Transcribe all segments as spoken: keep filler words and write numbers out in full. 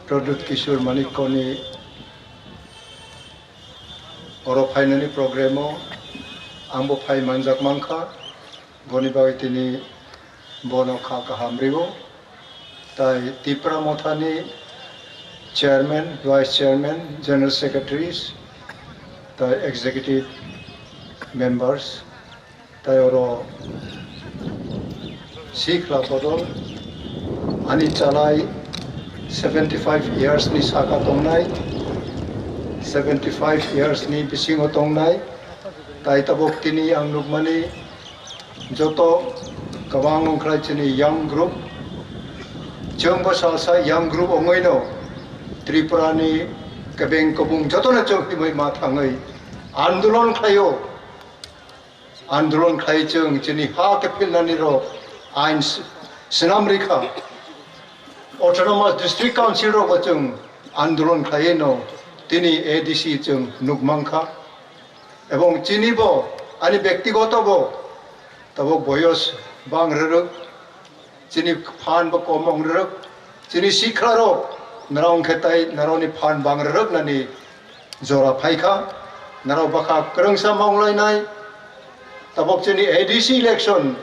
Pradyut Kishore Manikko ni oro phainani program o angbo phai manjak mankha, boni bagwi tini bono kha kaham rwo. Tai Tipra Mothani chairman, vice chairman, general secretaries, tai executive members, tai oro sikla bodol ani chalai seventy five years ni saka tongnai, seventy five years ni bisingo tongnai, tai tabok tini ang nukmani joto kwbang wngkhlai chini young group, chwngbo salsa young group wngwino Tripura ni kebeng kobung jotono chwng himwi ma thangwi andolon khlaio. Andolon khlai chwng chini ha kephilnani rok ain s-, swnam rikha. Autonomous District Council rogo chwng andolon khlaiwi no tini A D C chwng nukmankha. Ebong chini bo ani bektigoto bo tabok boyos bang rwrwk. Chini phan bo kom wng rwrwk, chini sikla rok narao wngkhe tai narao ni phan bang rwrwk nani jora phaikha, narao bwkha kwrwngsa ma wnglainai. Tabok chini A D C election,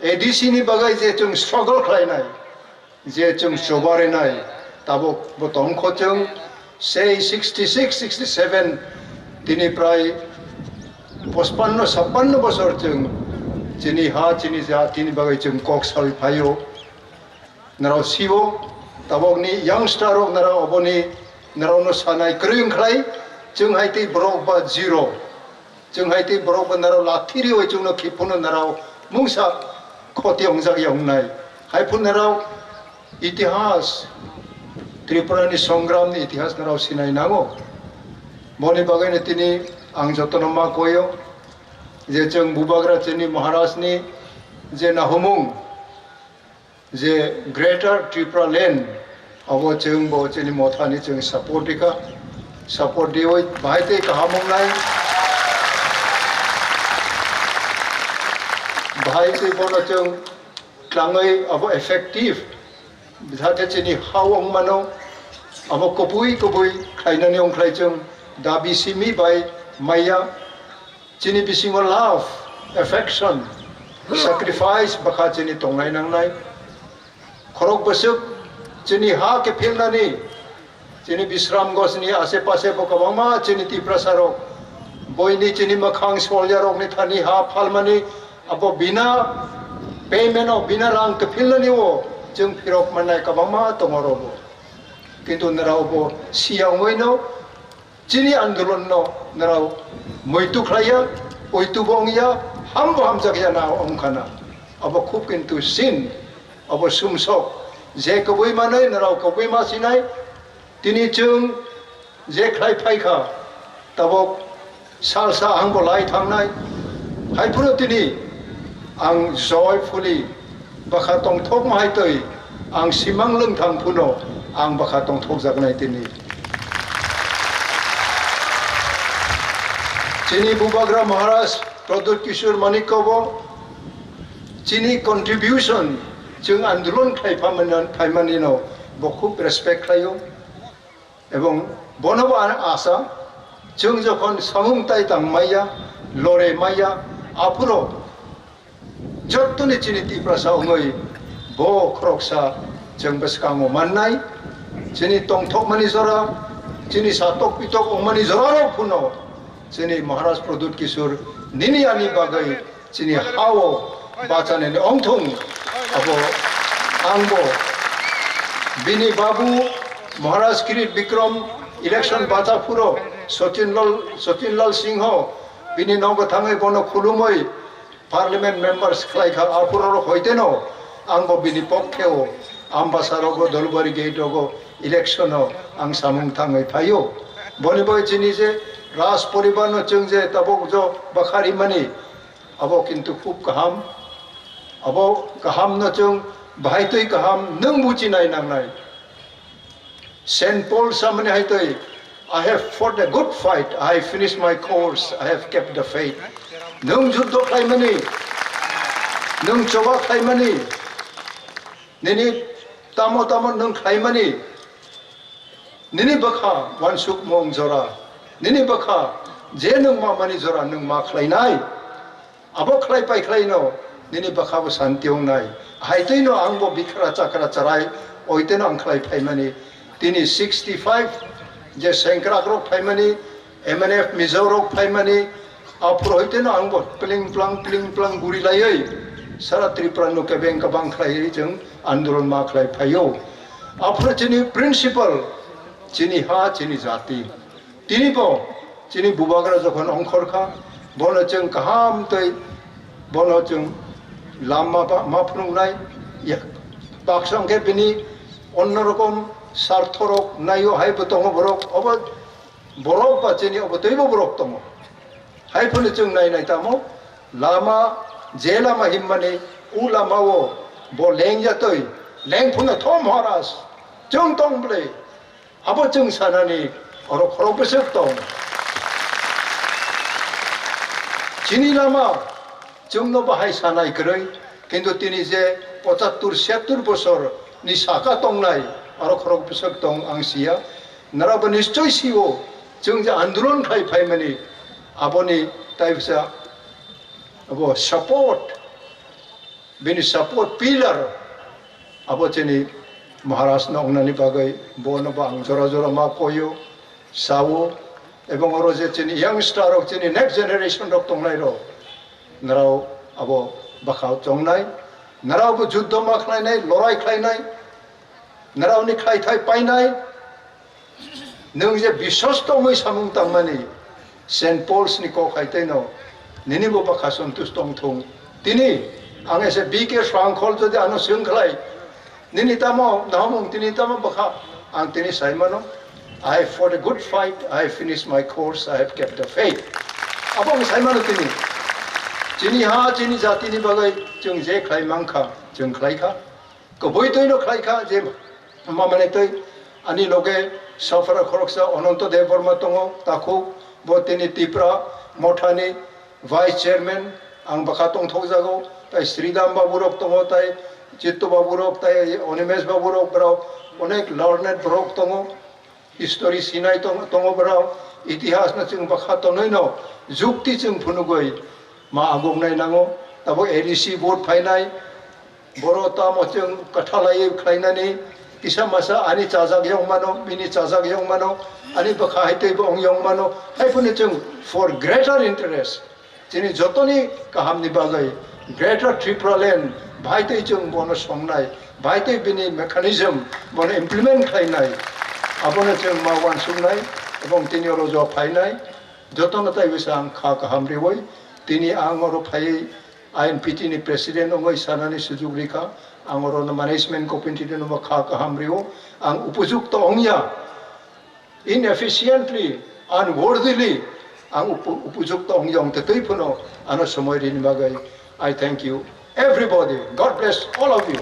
A D C ni bagwi je chwng struggle khlainai, je chwng chobarinai, tabok bo tongkho chwng sei sixty six, sixty seven, tini prai pachpanno, chhappanno bosor chwng chini ha, chini jatini bagwi chwng kok sawi phaio. Narao sio, tabokni youngster rok narao oboni, narao no sanai kwrwi wngkhlai, chwng hai tei borok ba zero, chwng hai tei borok ba narao lathi riwi chwngno khiphano narao mungsa khoti wngjak ya wngnai. Hai phun narao itihas, Tripura ni songram ni itihas narao sinai nango. Boni bagwi no tini ang jotono ma koyo je chwng Bubagra chini Maharaj ni je nahumung, je Greater Tripura Land, abo chwng bo chini mothani chwng support rikha, support riwi bahai tei kaham wngnai, bahai tei bono chwng tlangwi abo effective, jate chini ha wng mano, abo kubui kubui khlainani wngkhlai chwng dabi simi bai maya. Chini bisingo love, affection, sacrifice bwkha chini tongnai nangnai. Khorok bwswk chini ha khe philnani, chini Bishramganj ni ase pase bo kwbangma chini Tiprasa rok boini chini mwkhang solya rokni thani ha phalmani abo bina payment o bina rang khe philnani o chwng phirok mannai kwbangma tongo rogo. Kintu nrao bo siya wngwi no Chini andolon no nrao muitu khlaiya, poitu bo wngya, hambo hamjakya na wngkha na. Abo khub kintu sin, abo sumsok, je kubui manwi nrao kubui ma sinai, tini chwng je khlai phaikha, tabok salsa ang bo lai thangnai. Hai phuru tini ang joyfully bwkha tongthokma hai twi ang simang lwngthang phunu ang bwkha tongthokjaknai tini. Chini Bubagra Maharaj Pradyut Kishore Manikko bo chini contribution chwng andolon khlai phaimani, phaimanino bo khub respect khlaio. Ebong bono bo ang asa, chwng jokhon samung tai tang maya, lore maya, aphuru jottoni chini Tiprasa wngwi bo khoroksa chwng bwskango mannai, chini tongthokmani jora, chini satok pitok wngmani jorarok phano chini Maharaj Pradyut Kishore nini ani bagwi chini hao bachanani ongthung. Abo angbo bini babu Maharaj Kirit Bikram election bacha phuro Sachin Lal, Sachin Lal Singho bini nogo thangwi bono khulumwi parliament members khlaikha, aphurorok hoiteno angbo bini pokkhe o Ambasa rogo, Dolbari gate rogo election o ang samung thangwi phaio. Boni bai chini je Raj poribar no chwng je tabok jo bwkha rimani, abo kintu khub kaham. Abo kaham no chwng bahai twi kaham nwng buchinai nangnai. Saint Paul samani hai twi, "I have fought a good fight, I have finished my course, I have kept the faith." Nwng juddo khlaimani, nwng choba khlaimani, nini tamo tamo nwng khlaimani, Nini bwkha wansukmung jora, nini bwkha je nwng ma mani jora nwng ma khlainai. Abo khlai pai khlaino nini bwkha bo santi wngnai. Hai twino ang bo bikhra chakra charai oiteno ang khlai phaimani. Tini sixty five je sengkrak rok phaimani, M N F Mizo rok phaimani, aphuru hoiteno ang bo pling plang pling plang guri laiwi sara Tripura no kebeng kabang khlaiwi chwng andolon ma khlai phaio. Aphuru chini principle, chini ha, chini jati. Tini bo chini bubagra jokhon ongkhor kha, bono chwng kaham tei bono chwng lama ba ma phunuknai, ya, baksa hwnkhe bini onno rokom sartho rok naio hai bo tongo borok, obo borok ba chini obo teibo borok tongo. Hai phano chwng nai nai tamo lama, je lama himmani u lama o bo lengjatoi leng phano tho Maharaj, chwng tong bwle. Abo chwng sanani oro khorok bwswk tong. Chini lama chwngno bahai sanai kwrwi, kintu tini je pochattur siyattur bosor ni saka tongnai, oro khorok bwswk tong ang siya. Nara bo nischoi sio, chwng je andolon khai phaimani, aboni tai bwsa abo support. Bini support pillar abo chini Maharaj no wngnani bagwi bono bo ang jora jora ma koyo, sao, ebong oro je chini youngster rok, chini next generation rok tongnai rok, nrao abo bwkha tongnai, nrao bo juddho ma khlainai, lorai khlainai, nrao ni khlaithai painai. Nwng je biswas tongwi samung tangmani, Saint Paul's ni kok hai tei no, nini bo bwkha santush tong thung. Tini ang ese B K Srangkhol jodi ano swng khlai, nini tamo nahamung, tini tamo bwkha, ang tini sai mano, "I have fought a good fight, I have finished my course, I have kept the faith." Abo ang sai mano tini. Chini ha, chini jati ni bagwi chwng je khlai mankha, chwng khlai kha. Kwbui twi no khlai kha je ma manwi twi ani loge safra khoroksa Ananto Debbarma tongo, takhuk bo tini Tipra Mothani vice chairman, ang bwkha tongthok jago, tai Sridham babu rok tongo, tai Chitto babu rok, tai Animesh babu rok, borok onek learned borok tongo. History sinai tong-, tongo borok, itihas no chwng bwkha tonwi no jukti chwng phunugwi ma agung nai nango. Tabo A D C vote phainai, boro tamo chwng kwthalai khlainani kisa masa ani chajak yong mano, bini chajak yong mano, ani bwkha hai teibo ong yong mano, hai phano chwng for greater interest. Chini jotoni kahamni bagwi Greater Tripura Land bhaitwi chwng bono songnai, bhaitwi bini mechanism bono implement khlainai, abono chwng ma uansuknai ebong tini oro jo phainai. Jotono tai bisa ang kha kaham riwi tini ang oro phaiwi I N P T ni president wngwi sanani sujuk rikha, ang oro management committee no kha kaham rio, ang upojukto wngya. Inefficiently, unworthily, ang upu-, upojukto ong yong te twi phano ano somoi rini bagwi. I thank you, everybody. God bless all of you.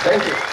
Thank you.